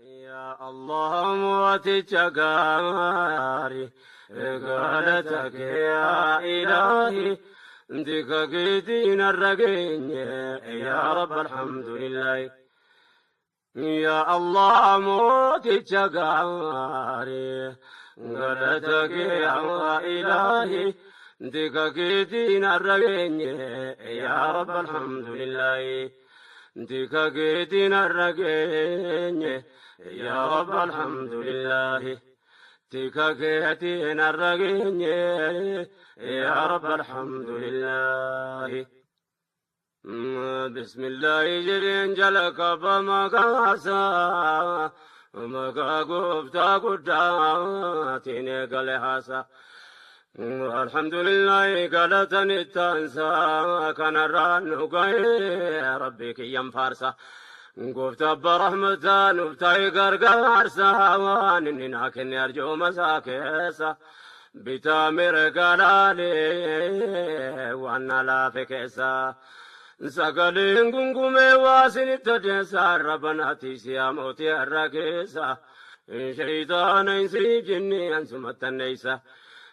Yaa Allah mooticha gaarii galata kee yaa ilaahi tika keetiin har'a geenye yaa Rabbi alhamdulillahi. Yaa Allah mooticha gaarii galata kee yaa ilaahi tika keetiin har'a geenye yaa Rabbi alhamdulillahi. Tika keetiin har'a geenye yaa Rabbi alhamdulillahi. Tika keetiin har'a geenye yaa Rabbi alhamdulillahi. Bismillahi jedheen jala qaba maqaasaa maqaa gooftaa guddaatiin eegale haasaa. Alhamdulillahi galatan ittaansaa kanarraan nu ga'ee Rabbi kiyyan faarsa. Gooftaa abbaa rahmataa nuuf ta'e gargaarsa waan inni naa kenne arjooma isaa keessa. Bitaa mirga laalee waan na laafe keessa. Sagaleen gungumee waa isinitti odeessa arrabanaati siyaa mootii har'a keessa. Shayitaana hin siif jinni ansumattanneessa.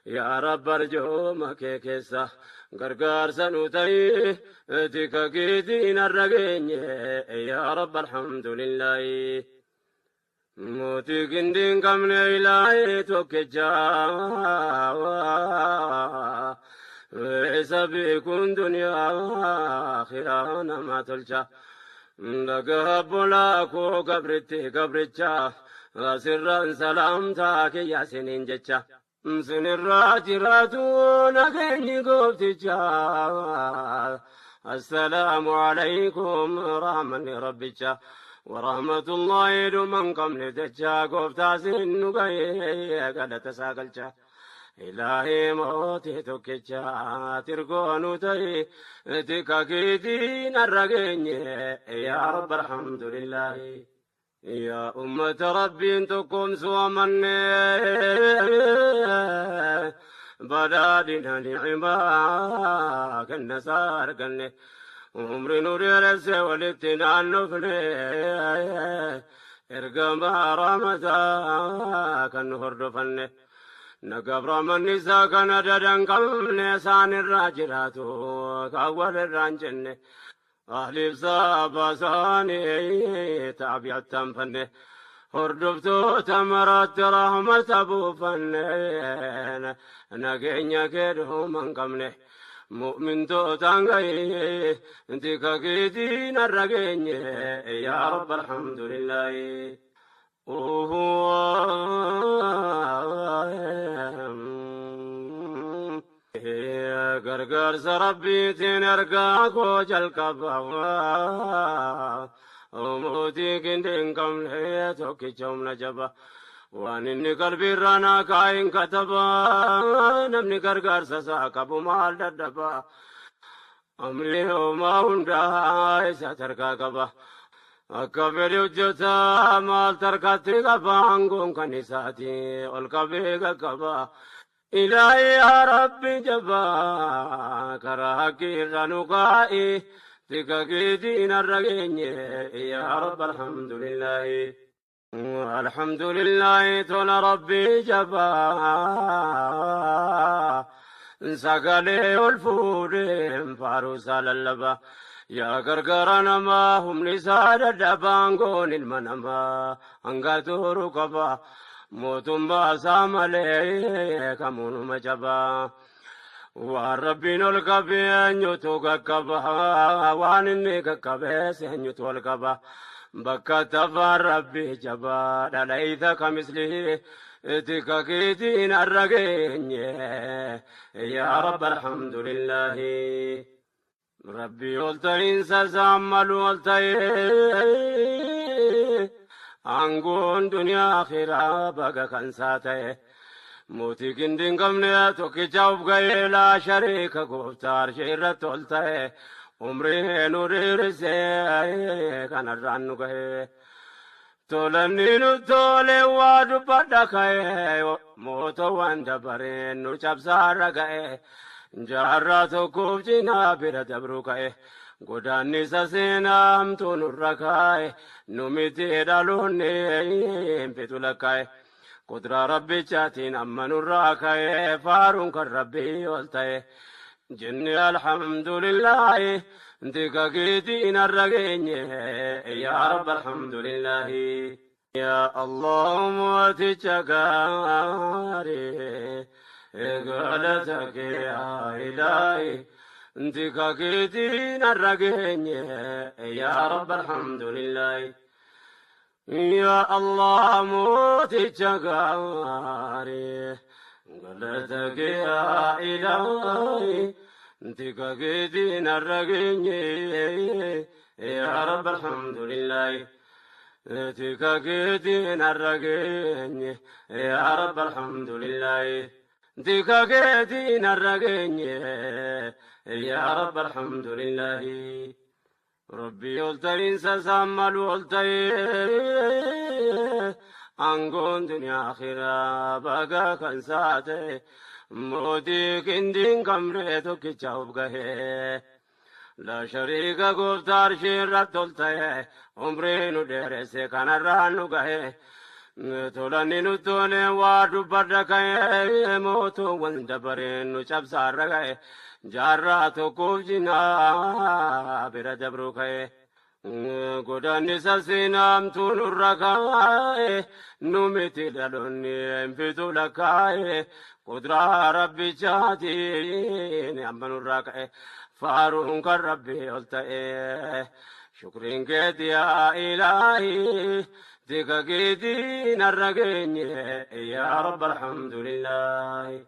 Yaa Rabbi arjooma kee keessa gargaarsa nu ta'i tika keetiin har'a geenye yaa Rabbi alhamdulillahi. Mootii gindii hin qabne ilaahee tokkicha. Isa beekuun duniyaa akhiraa nama tolcha. Dhagaa bolaa koo gabritti gabricha asirraan salaamtaa kiyya siniin jecha. Sinirraa jiraatu nageenyi goofticha. Assalaamu alaykum rahmanni rabbicha. Warahmatullahi dhuman qabne jecha gooftaa sin nu ga'ee galata isaa galcha. Ilaahii mootii tokkicha tirgoo nu ta'e tika keetiin har'a geenye yaa Rabbi alhamdulillahi. Yaa ummata Rabbiin tokkoomsuu amanne badhaadhina ni'imaa kenna isaa arganne umri nu dheeresse walitti naannofne ergamaa rahmataa kan nu hordofanne. Nagaaf rahmanni isaa kan adada hin qabne isaan irraa jiraatu kan walirraa hin jenne. Ahliif saaba isaanii taabi'attanfanne hordoftoota maraatti rahmata buufanne nageenya kee dhuma hin qabne. Mu'mintootaan gahee tika keetiin har'a geenye yaa Rabbi alhamdulillahi. Gargaarsa Rabbiitiin ergaa koo jalqaba. Mootii gindii hin qabne tokkicha humna jaba. Waan inni qalbiirraa naa kaa'in kataba. Namni gargaarsa isaa qabu maal dadhaba. Amri homaa hundaa isa tarkaa qaba. Akka fedhe hojjeta maal tarkaatti qaba aangoon kan isaati ol qabee qaqqaba. Ilaahi yaa Rabbi jabaa karaa haqqii irra nu kaa'i tika keetiin har'a geenye yaa Rabbi alhamdulillahi. Alhamdulillahi tola Rabbi jabaa sagalee ol fuudheen faaruu isaa lallaba. Yaa gargaara namaa humni isaa dadhabaan goon ilma namaa hanga turu qaba. Mootummaa isaa malee kamuunuma jabaa. Waan Rabbiin ol qabe eenyutu qaqqaba? Waan inni qaqqabees eenyutu ol qaba? Bakka tafaan Rabbi jabaa dhalayta kamisli tika keetiin har'a geenye yaa Rabbi alhamdulillahi. Rabbi ol ta'iinsa isaan malu ol ta'ee aangoon duniyaa akhiraa baga kan isaa ta'e. Mootii gindii hin qabne tokkicha of ga'ee laa shariika gooftaa arshii irratti ol ta'e umrii nu dheeressee kanarraan nu ga'e. Tolanni nu tole waa dubbadha ka'e mootowwan dabareen nu cabsaarra ga'e jaarraa tokkoof cinaa bira dabruu ka'e. Godaannisa seenaa hamtuu nurra kaa'e, nu miti dhaloonni hin fixu lakkaa'e. Qudraa rabbichaatiin amma nurraa ka'e, faaruun kan rabbii ol ta'e. Jenne alhamdulillaahi, tika keetiin har'a geenye, yaa rabbi alhamdulillaahi. Yaa Allah mooticha gaarii, galata kee yaa ilaahi, tika keetiin har'a geenye, yaa rabbi alhamdulillaahi. Yaa Allah mooticha gaarii, galata kee yaa ilaahi, tika keetiin har'a geenye, yaa rabbi alhamdulillaahi. Tika keetiin har'a geenye, yaa rabbi alhamdulillaahi. Tika keetiin har'a geenye, yaa rabbi alhamdulillaahi. Rabbi ol ta'iinsa isaan malu ol ta'ee, aangoon duniyaa akhiraa baga kan saate, mootii qindiin kamree tokkicha of gahee. La shariika gooftaa arshii irratti ol ta'e, umrii nu dheeresse kanarraan nu gahe. Tolanni nu tole waa dubbadha ka'e, mootuuwwan dabareen nu cabsaarra ga'e, jaarraa tokkoof cinaa bira dabruu ka'e. Godaannisa seenaamtuu nurra kaa'e, nu miti dhaloonni hin fixu lakkaa'e, qudraa rabbichaatiin amma nurraa ka'e, faaruun kan rabbii ol ta'e. Shukriin keeti yaa ilaahi, tika keetiin har'a geenye, yaa rabbi alhamdulillaahi.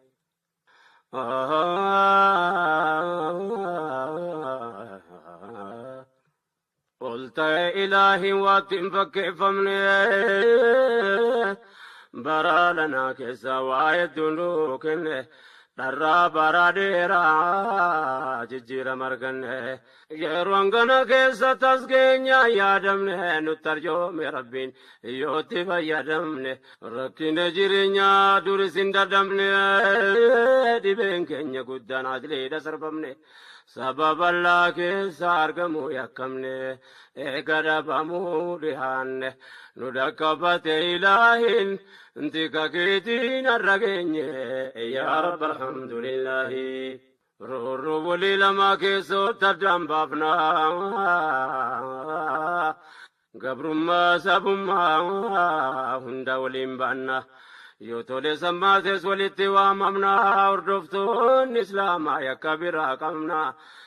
Ol ta'e ilaahi waatti hin fakkeeffamne, bara lanaa keessa waa hedduu nuu kenne, dharraa bara dheeraa jijjiirama arganne. Yeroo hangana keessa tas keenya yaadamne, nutti arjoome rabbiin yootti fayyadamne. Rakkina jireenyaa duris hin dadhabne, dhibeen keenya guddaan adliidha sarbamne. Saba bal'aa keessa argamuu yakkamne, eega dhabamuu dhihaanne. Nu dhaqqabate ilaahin, tika keetiin har'a geenye, yaa rabbi alhamdulillaahi. Roorroo walii lamaa keessootti addaan baafna. Gabrummaa sabummaa hunda waliin baanna. Yoo tole sammaates walitti waamamna. Hordoftoonni islaamaa yakka biraa qabna.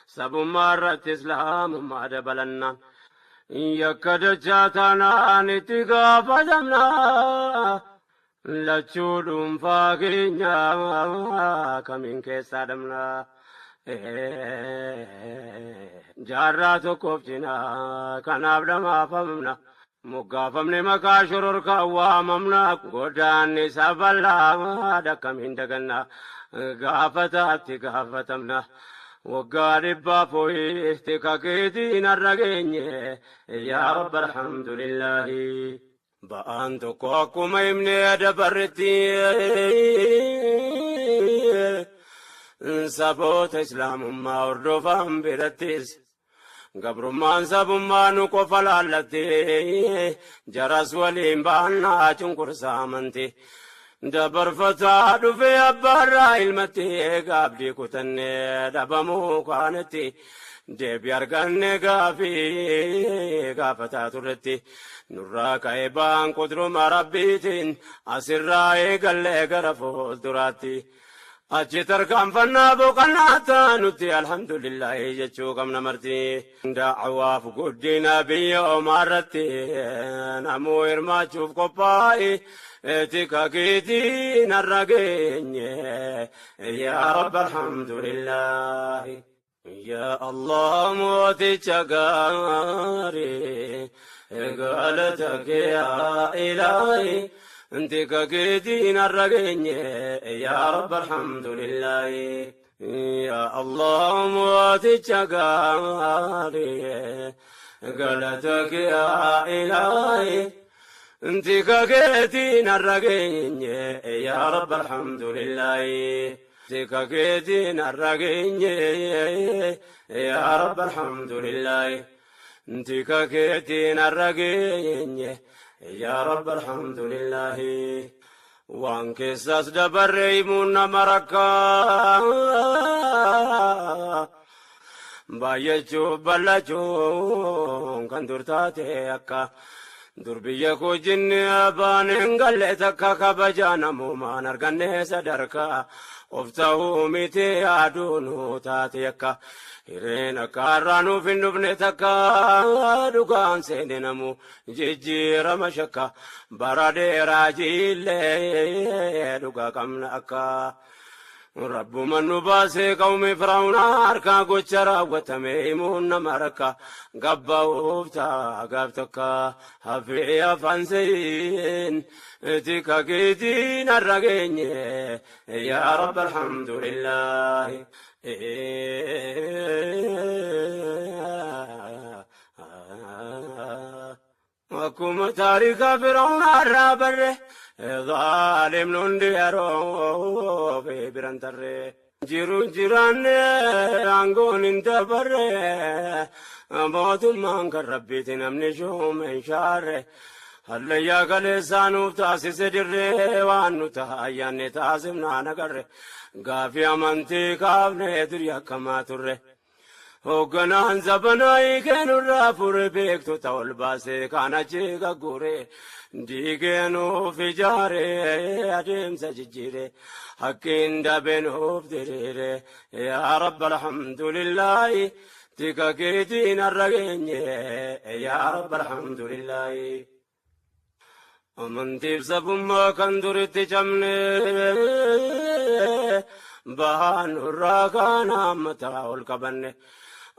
Sabummaa irratti islaamummaa dabalanna. Yakka dachaa taanaan itti gaafatamna. Lachuu dhuunfaa keenya kamiin keessaa dhabna. Jaarraa tokkoof cinaa kanaaf dhamaafamna. Moggaafamne maqaa shororkaa waamamna. Godaanni sabal'aa akkamiin daganna. Gaafataatti gaafatamna. Waggaa dhibbaaf ho'i tika keetiin har'a geenye, yaa rabbi alhamdulillaahi. Ba'aan tokko akkuma himnee dabarretti, saboota islaamummaa hordofan birattis gabrummaan sabummaa nu qofa laallatti, jaras waliin baannaa cunqursaa amanti. Dabarfataa dhufee abbaarraa ilmatti, gaabdii kutannee dhabamuu kaanetti, deebii arganne gaafii gaafataa turretti. Nurraa ka'e ba'aan qudruma rabbiitiin, asirraa eegallee gara fuulduraatti. Achi tarkaanfannaa boqonnaa taanutti alhamdulillahi jechuu qabna marti. Da'awaaf guddina biyya omaarratti namuu hirmaachuuf qophaa'e, tika keetiin har'a geenye, yaa rabbi alhamdulillahi. Yaa Allah mooticha gaarii, galata kee yaa ilaahi, tika keetiin har'a geenye, yaa rabbi alhamdulillahi. Yaa Allah mooticha gaarii, galata kee yaa ilaahi, tika keetiin har'a geenye, yaa rabbi alhamdulillahi. Tika keetiin har'a geenye, yaa Rabbi alhamdulillaahi. Tika keetiin har'a geenye, yaa Rabbi alhamdulillaahi. Waan keessaas dabarre himuun nama rakkaa. Baay'achuuf bal'achuun kan dur taate akka. Dur biyya koo jinni abbaan hin galle takka, kabajaa namoomaan arganne sadarkaa. Of ta'uu miti yaaduu nu taate akka. Hireen akka har'aa nuuf hin dhufne takka, dhugaan seene namu jijjiirama shakka. Bara dheeraa jiillee dhugaa qabna akka. Rabbuma nu baasee qawmi Firaa'unaa harkaa, gocha raawwatame himuun nama rakka. Gabba'uuf ta'a gaaf takka, hafee afaan seyin. Tika keetiin har'a geenye, yaa Rabbi alhamdulillaahi. Akkuma taarika Firaa'unaa irraa barre, zaalimni hundi yeroo fi biran tarre. Jiru jiraanne aangoon hin dabarre, mootummaan kan Rabbiiti, namni shuume hin shaarre. Hallayyaa kaleessaa nuuf taasise dirree, waan nu ta'a ayyaanne taasifnaa nagarre. Gaafii amantii kaafne durii akkamaa turre. Hoogganaan zabanaa hiikeenurraa fure, beektota ol baasee kaan achi gagguure. Diigee nuuf ijaare, adeemsa jijjiire, hakkiin dabee nuuf diriire. Yaa Rabbi alhamdulillaahi, tika keetiin har'a geenye, yaa Rabbi alhamdulillaahi. Amantiif sabummaa kan duritti cabne, bahaan nurraa kaan mataa ol qabanne.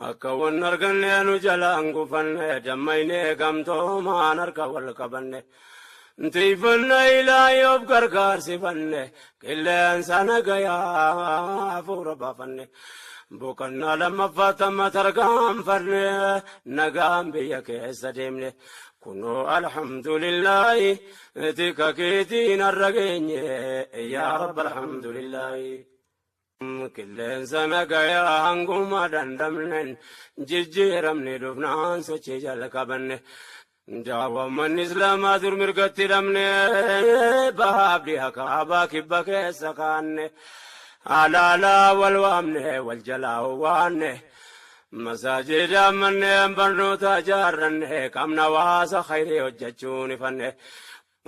Akka wan arganne nu jalaan gufanne, dammaynee gamtoomaan harka wal qabanne. Tiifanna ilaahi of gargaarsifanne, qilleensa nagayaa hafuura baafanne. Boqonnaa lammaffaa tamma tarkaanfanne, nagaan biyya keessa deemne. Kunoo alhamdulillaahi, tika keetiin har'a geenye, yaa Rabbi alhamdulillaahi. Qilleensa nagayaa hanguma dandamnen, jijjiiramni dhufnaan sochii jalqabanne. Daawwammanni Islaamaa dur mirgatti dhabne, bahaaf dhiha kaabaa kibba keessa kaanne. Alaalaa wal waamne, wal jalaa waanne. Masaajida manneen barnoota ijaarranne, qabna waasa khayrii hojjechuun ifanne.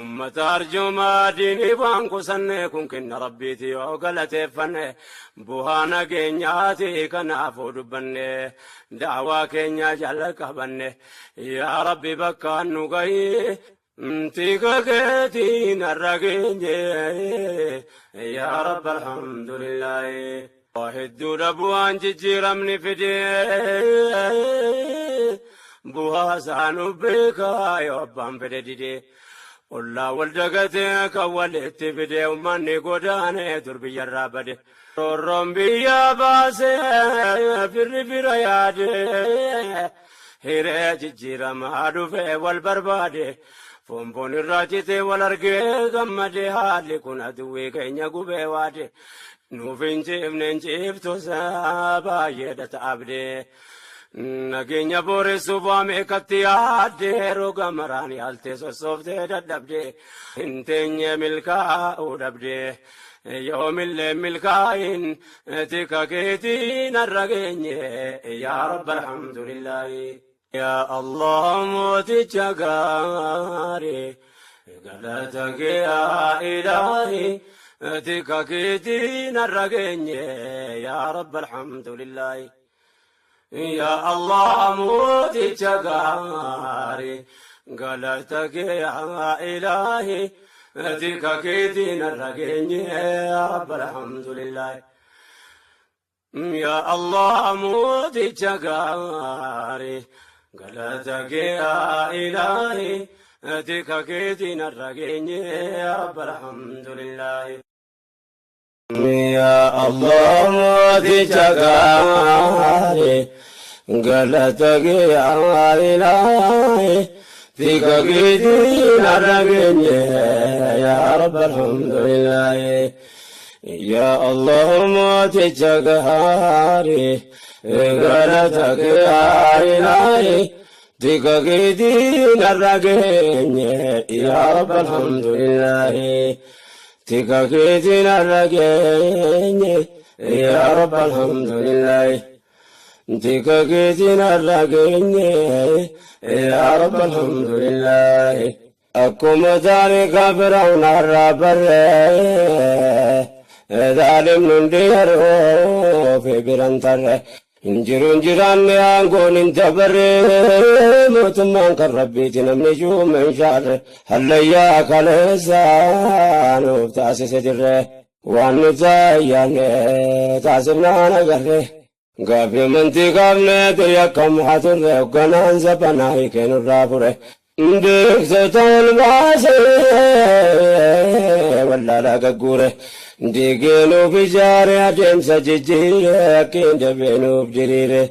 Ummata arjoomaa diinii waan qusanne, kun kenna Rabbiiti yoo galateeffanne. Bu'aa nageenyaati kanaafuu dubbanne, daawaa keenya jala qabanne. Yaa Rabbi bakka nu gahi, tika keetiin har'a geenye, yaa Rabbi alhamdulillaahi. Waa hedduudha bu'aan jijjiiramni fide, bu'aa isaanuu beekaa yoo abbaan fedhe dide. Ollaa wal dagatee kan walitti fide, uummanni godaanee dur biyyarraa bade. Roorroon biyya baasee firri fira yaade, hiree jijjiiramaa dhufe wal barbaade. Foonfoon irraa citee wal argee gammade, haalli kun aduwwii keenya gubee waade. Nuuf hin ciifne, hin ciiftu baay'eedha ta'abdee. Nageenya booressuuf waa meeqatti yaadde, roga maraan yaaltee sossooftee dadhabde. Hin teenye, milkaa'uu dhabde. Yoomillee milkaa'in, tika keetiin har'a geenye, yaa Rabbi alhamdulillaahi. Yaa Allah mooticha gaarii, galata kee yaa ilaahi, tika keetiin har'a geenye, yaa Rabbi alhamdulillaahi. Yaa Allah mooticha gaarii, galata kee yaa ilaahi, tika keetiin har'a geenye, yaa Rabbi alhamdulillaahi. Yaa Allah mooticha gaarii, galata kee yaa ilaahi, tika keetiin har'a geenye, yaa Rabbi alhamdulillaahi. Yaa Allah mooticha gaarii, galata kee yaa ilaahi, tika keetiin har'a geenye, yaa Rabbi alhamdulillaahi. Yaa Allah mooticha gaarii, galata kee haa. Tika keetiin har'a geenye, yaa Rabbi alhamdulillahi. Tika keetiin har'a geenye, yaa Rabbi alhamdulillahi. Tika keetiin har'a geenye, yaa Rabbi alhamdulillahi. Akkuma taarika Fir'auna irraa barree, zaalimni hundi yeroo fi biran tarre. Hinjiruun jiraanne aangoon hin dabarre, mootummaan kan Rabbiiti, namni shuume hin shaarre. Hallayyaa kaleessa nuuf taasise dirre, waan nuti ayyaanne taasifnaan agarre. Gaaffii amantii kaafneetu yakkamaa turre, hoogganaan zabanaa hiikee nurraa fure. Beektota ol baasee wallaalaa gagguure. Diigee nuuf ijaare, adeemsa jijjiire, akkiin dafee nuuf diriire.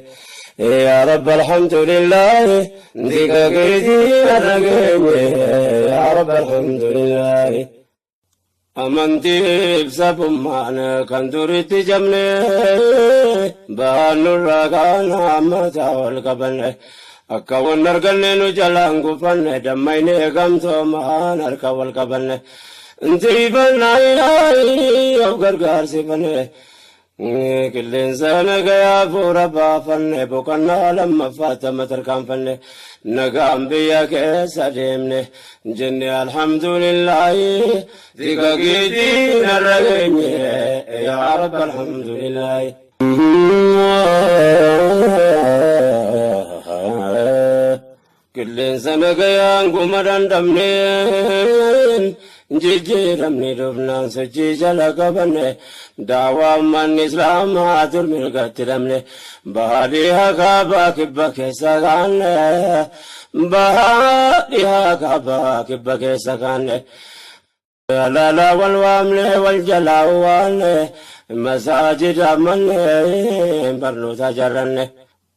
Yaa Rabbi alhamdulillahi, tika keetiin har'a geenye, yaa Rabbi alhamdulillahi. Amantiif sabummaan kan duritti jabne, baannurraa kaana mataa ol qabanne. Akka wan arganne nu jalaan gufanne, dammayne gamtoomaan harka wal qabanne. Injifannaa ilaahi of gargaarsifanne. Qilleensa nagayaa fuura baafanne, boqonnaa lammaffaatti amma tarkaanfanne. Nagaan biyya keessa deemne, jenne alhamdulillahi, tika keetiin har'a geenye, yaa Rabbi alhamdulillahi. Qilleensa nagayaan guma dandamneen, jijjiiramni dhufnaan sochii jala qabanne, daawaa manni islaamaa dur mirgatti dhabne, baadii kaabaa kibba keessa kaanne, baadii kaabaa kibba keessa kaanne. Alaala wal waamne, wal jalaa waanne, masaajida manne barnoota jarranne.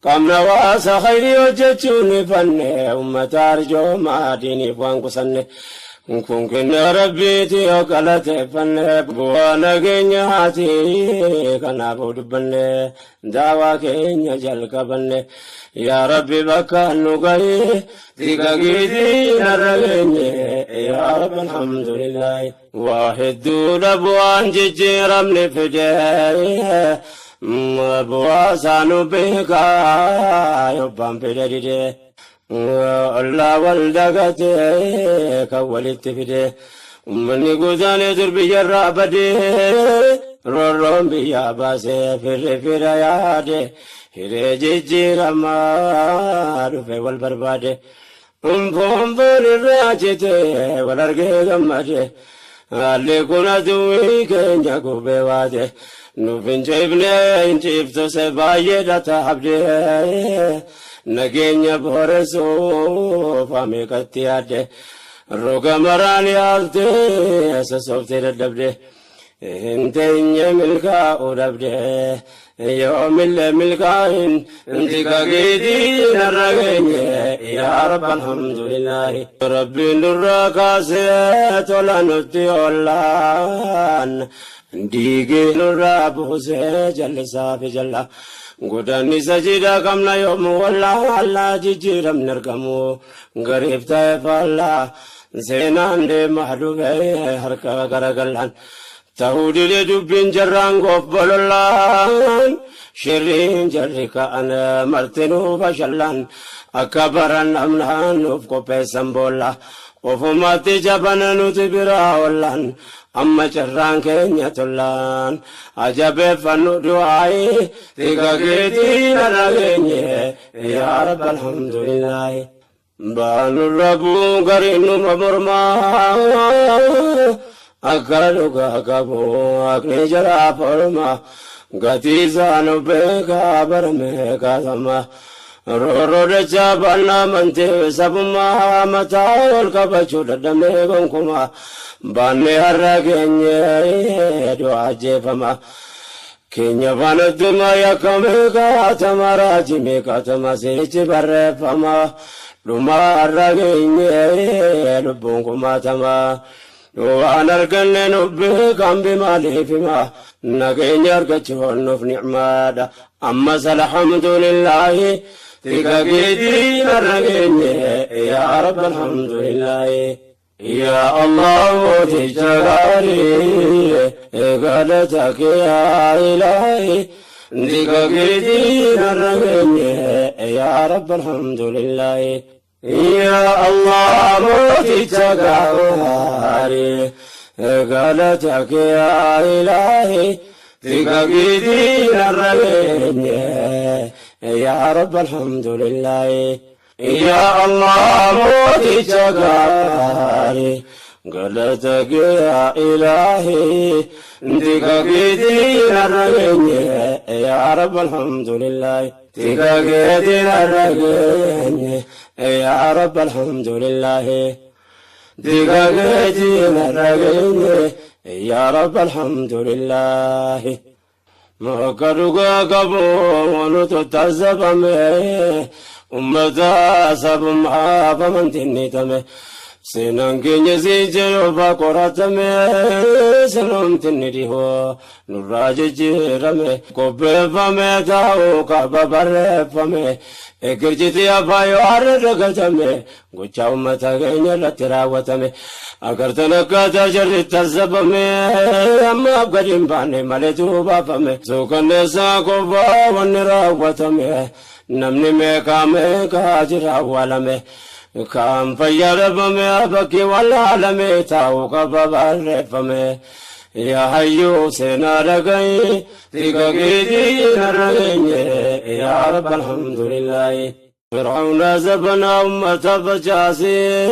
Qaamna waasa khayrii hojjechuun fanne, ummata arjoomaa diiniif waan qusanne. Kun kenna Rabbiiti yoo galateeffanne, bu'aa nageenyaati kanaafuu dubbanne, daawaa keenya jalqabanne. Yaa Rabbi bakka nu gahi, tika keetiin har'a geenye, yaa Rabbi alhamdulillahi. Waa hedduudha bu'aan jijjiiramni fide, bu'aa isaanu beekaa yobbaan fide dide. Ollaa wal dagatee kan walitti fide. Uummanni guutaanee dur biyyarraa badee, roorroon biyyaa baasee firri fira yaade, hiree jijjiiramaa dhufe wal barbaade. Foon foon irraa citee wal argee gammade. Haalli kun aduwwii keenya gubee waate. Nuuf hin ciifne, hin ciiftuse baay'eedha taabdee. Nageenya booressuuf ameeqatti yaadde. Roga maraan yaaltee sosoftee dadhabde. Hin teenye, milkaa'uu dhabde. Yoomillee milkaa'in, tika keetiin har'a geenye, yaa Rabbi alhamdulillahi. Rabbiin durraa kaasee tola nutti ollaan, diigee nurraa buusee jallisaa fi jalla. Godaannisa jiidhaa qabna yoomu wallaallaa, jijjiiramni argamu gariif ta'e faallaa. Seenaan deemaa dhufee harka garagallaan. Ta'uu didee dubbiin jarraan goof bolollaan, shirriin jarri ka'an martinuu fashallaan, akka baran amnaan nuuf qopheessan boolla. Ofumatti jabana nuti biraa ollaan, amma carraan keenya tollaan. Ajabeeffannu du'aayi, tika keetiin har'a geenye, yaa Rabbi alhamdulillahi. Baanurra bu'uun gariin numa mormaa, akka dhugaa qabu haqni jalaa forma, gatii isaanu beekaa barame kaasama. Roorroo dachaa baannaa amantii sabummaa, mataa ol qabachuu dadhabnee gonkumaa, baannee har'a geenye du'a ajjeefama. Keenya faanattuma yakka meeqaatama, raajii meeqaatama seechi barreeffama, dhuma har'a geenye lubbuun kumaatama. Waan arganne nu beekan bimaaliif hima, nageenya argachuun nuuf nicmaadha. Ammas alhamdulillaahi, tika keetiin har'a geenye, yaa Rabbi alhamdulillaahi. Yaa Allah, mooticha gaarii, galata kee yaa Ilaahi, tika keetiin har'a geenye, yaa Rabbi alhamdulillaahi. Yaa Allah, mooticha gaarii, galata kee yaa Ilaahi, tika keetiin har'a geenye, yaa Rabbi alhamdulillaahi. Yaa Allah, mooticha gaarii, galata kee yaa Ilaahi, tika keetiin har'a geenye, yaa Rabbi alhamdulillaahi. Tika keetiin har'a geenye, yaa Rabbi alhamdulillaahi. Tika keetiin har'a geenye, yaa Rabbi alhamdulillaahi. Akka dhugaa qabu nutu taasifame, ummata sabummaaf amantiin ni tame. Seenaan keenya si jedhu qoratame, sirrumti ni dhihoo nurraa jijjiirame. Qopheeffame taa'uu qaba barreeffame, eegirjiti afaan yoo har'a dagatame, gochaa ummata keenya irratti raawwatame. Agartan akkaataa jarri taasifame, ammaaf gadi hin baane malee baafame. Suukanneessaa qofaa wanni raawwatame, namni meeqaa meeqaa jira awwaalame. Kan fayyadamame bakki wallaalame, taa'uu qaba barreeffame. Yaa hayyuu seenaa dhagahi, tika keetiin har'a geenye, yaa Rabbi alhamdulillaahi. Fir'aawna zabanaa ummata facaasee,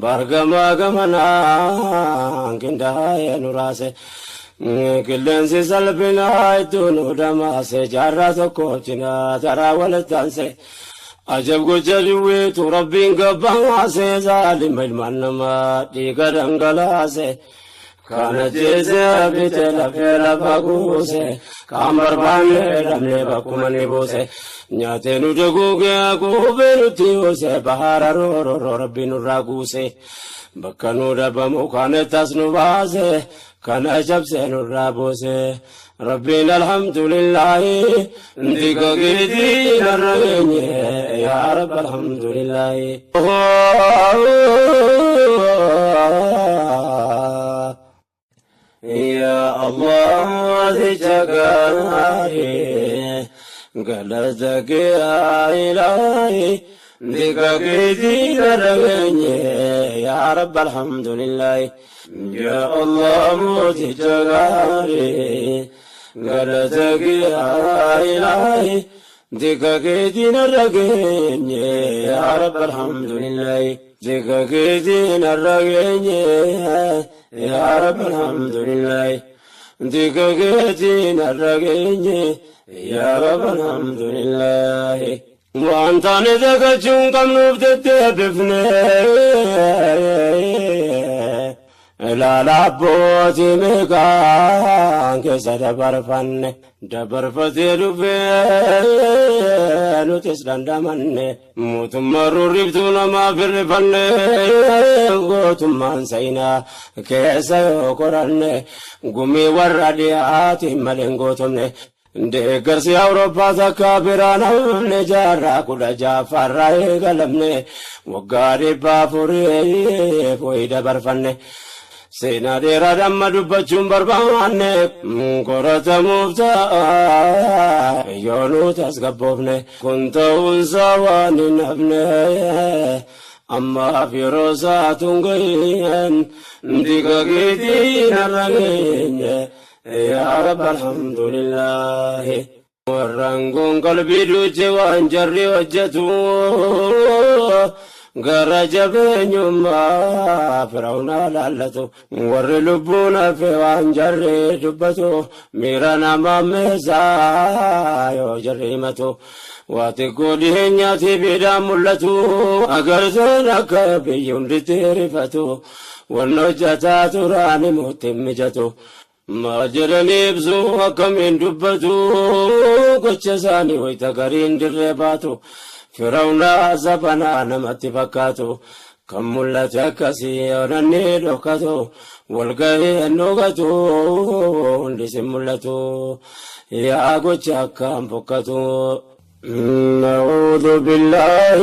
bargamaa gamanaan qindaa'ee nu raase. Qilleensi salphinaa iddoo nu damaase, jaarraa tokko cinaa taraa walitti. Ajab gocha diwweetu Rabbiin gabbaase, zaalima ilmaan namaa dhiiga dhangalaase. Kana jeese bite lafee lafa guuse, kan barbaanne dhabne bakkuma ni buuse. Nyaatee nu daguugee quufee nutti buuse, bahara rooroo Rabbi nurraa guuse. Bakka nu dhabamu kaanettas nu baase, kana cabsee nurraa buuse. Rabbiin alhamdulillaahi, tika keetiin har'a geenye, yaa Rabbi alhamdulillaahi. Yaa Allah, mooticha gaarii, galata kee yaa Ilaahi, tika keetiin har'a geenye, yaa Rabbi alhamdulillaahi. Yaa Allah, mooticha gaarii, galata kee yaa Ilaahi, tika keetiin har'a geenye, yaa Rabbi alhamdulillaahi. Tika keetiin har'a geenye, yaa Rabbi alhamdulillaahi. Tika keetiin har'a geenye, yaa Rabbi alhamdulillaahi. Waan taane dagachuun qabnuuf deddeebifne. Ilaala abbootii meeqaan keessa dabarfanne, dabarfatee dhufee nutis dandamanne. Mootummaa rurribtuu namaaf hirrifanne, gootummaan seenaa keessa yoo qoranne, gumii warra dhiyaatiin malee hin gootomne. Deeggarsi Awurooppaa takka biraan hafne, jaarraa 16ffaarraa eegalamne, waggaa 400 wayii dabarfanne. Seenaa dheeraa damma dubbachuun barbaanne, qoratamuuf ta'a yoo nu tasgabboofne. Kun ta'uunsaa waan hin hafne, ammaaf yeroo isaatuun gahiin, tika keetiin har'a geenye, yaa Rabbi alhamdulillaahi. Warraan qalbii duuche waan jarri hojjetu, gara jabeenyummaa Fir'aunaa laallatu. Warri lubbuun hafe waan jarri dubbatu, miira namaa meessaa yoo jarri himatu. Waa xiqqoo dhiheenyaati biidhaan mul'atu, agarteen akka biyyi hunditti rifatu, wanni hojjetaa turaan himuutti hin mijatu. Maal jedhanii ibsu, akkamiin dubbatu, gocha isaanii wayita gariin dirree baatu, Fir'aunaa zabanaa namatti fakkaatu. Kan mul'ate akkasii onanni dhokatu walgahii dhokatu hundi si mul'atu yaa gocha akkaan fokkatu. نعوذ بالله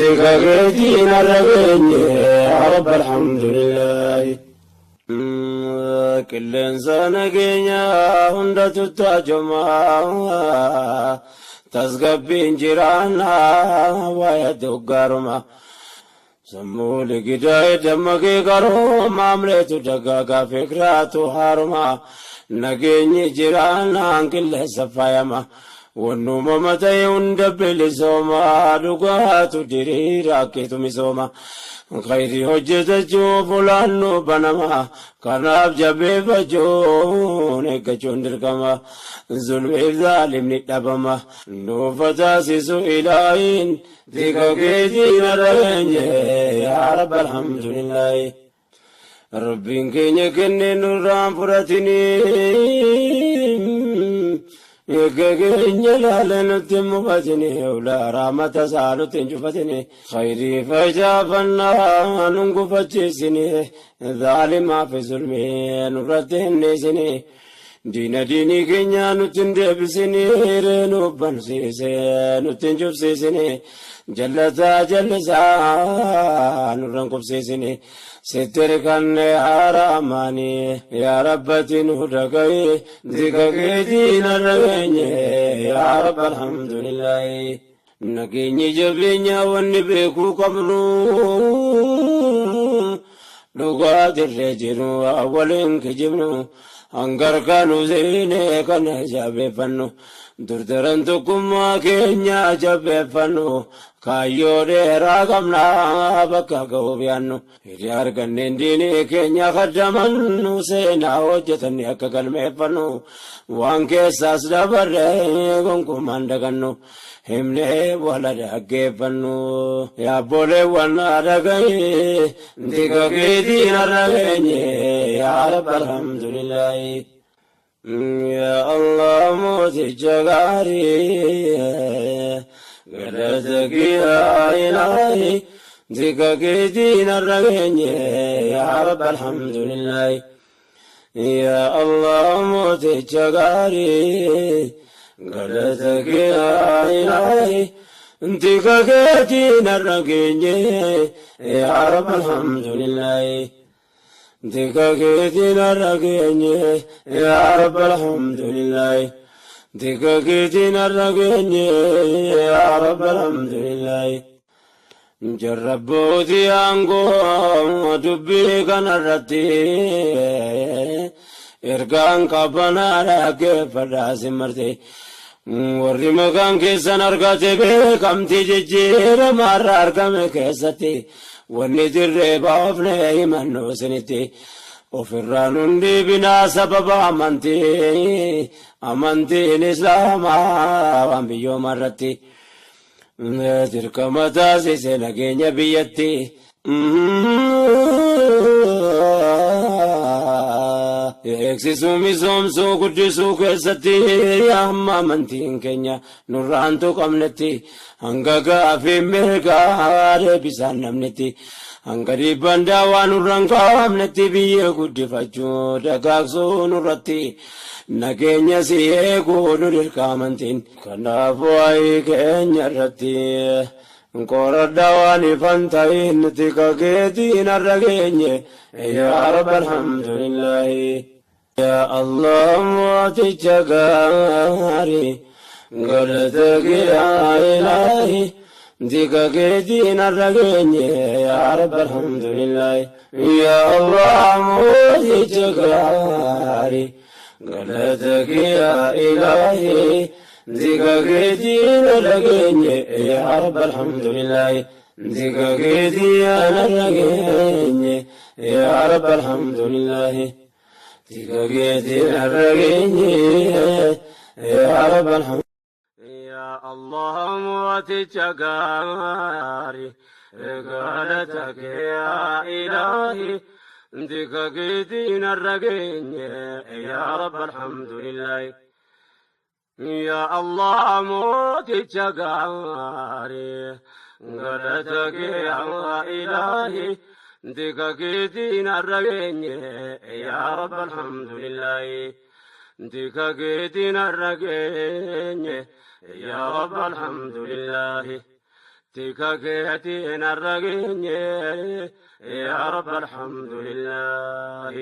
ذكرتنا الربين يا رب الحمد لله. Qilleensa nageenyaa hundatu taajumaa tasgabbiin jiraannaa waa'ee doggaaruma. Sammuu ligidaa dammaqee qarooma amleetu dagaagaa fikraatu haaruma nageenyi jiraannaan qilleensa faayama. Wannuma ta'e hunda bilisooma dhugaatu diriira akkeetu misooma. Khayrii hojjetachuuf olaannu banama kanaaf jabeeffachuun eeggachuun dirqama. Zulmiif zaalimni dhabama nuufa taasisu ilaahiin tika keetiin argeenye yaa rabba alhamdulillaahi. Rabbiin keenya kennee nurraan fudhatinii. Eeggageenya laala nutti mufatini ulaa rahmata isaa nutti hin cufatini khayrii facaafannaa nun gufachiisini zaalimaa fi zulmii nurratti hin dhiisini diina diinii keenya nutti hin deebisini nu bansiise nutti hin cufsiisini jallataa jallisaa nurra hin qubsiisini sittiri kanne haraamaani yaa rabbati nu dhaga'i dika keetiin argeenye yaa rabba alhamdulillaahi. Nageenyi jabeenya wanni beekuu qabnu dhugaa dirree jiru waliin kijibnu hangarkaanu seenee kana jabeeffannu durdaran tokkummaa keenya jabeeffannu kaayyoo dheeraa qabnaa bakka ga'uuf yaannu hiriyaa arganneen diinii keenya kaddamannu seenaa hojjetanni akka galmeeffannu waan keessaas dabarree gonkumaan dagannu himnee wala dhaggeeffannu yaabboleewwan dhaga'i tika keetiin argeenye yaa rabba alhamdulillaahi. Yaa Allah mooticha gaarii galata kee ilaahi tika keetiin argeenye yaa rabba alhamdulillaahi. Yaa Allah mooticha gaarii galata kee ilaahi tika keetiin argeenye yaa rabba alhamdulillaahi. Tika keetiin argeenye yaa rabba alhamdulillaahi. Tika keetiin argeenye yaa rabba alhamdulillaahi. Jarrabbootii aangoo dubbii kanarratti ergaan qabbanaa dhaggeeffadhaa simmarte. Warri maqaan keessan argate beekamtii jijjiiramaarra argame keessatti wanni dirree baafne himannu isinitti. Ofirraa nun dhiibinaa sababa amantii amantiin islaamaa waan biyyooma irratti. Dirqama taasise nageenya biyyatti. Eegsisuu misoomsuu guddisuu keessatti hamma amantiin keenya nurraan tuqamnetti hanga gaafii mirgaa deebisaan namnitti hanga dhiibbaan daawaa nurraan kaa'amnetti biyya guddifachuu dagaagsuu nurratti nageenya si eeguu nu dirqa amantiin. Kanaaf waa'ee keenya irratti qoradhaa waan ifan ta'in tika keetiin argeenye yaa rabba alhamdulillaahi. Yaa Allah mooticha gaarii galata kee ilaahi tika keetiin argeenye yaa rabba alhamdulillaahi. Yaa Allah mooticha gaarii galata kee ilaahi tika keetiin argeenye yaa rabba alhamdulillaahi. Tika keetiin argeenye yaa rabba alhamdulillaahi. Tika keetiin argeenye yaa rabba alhamdulillaahi. Yaa Allah mooticha gaarii galata kee yaa ilaahi tika keetiin argeenye yaa rabba alhamdulillaahi. Yaa Allah mooticha gaarii Galata kee yaa ilaahi. Tika keetiin har'a geenye yaa Rabbi alhamdulillahi. Tika keetiin har'a geenye yaa Rabbi alhamdulillahi. Tika keetiin har'a geenye yaa Rabbi alhamdulillahi.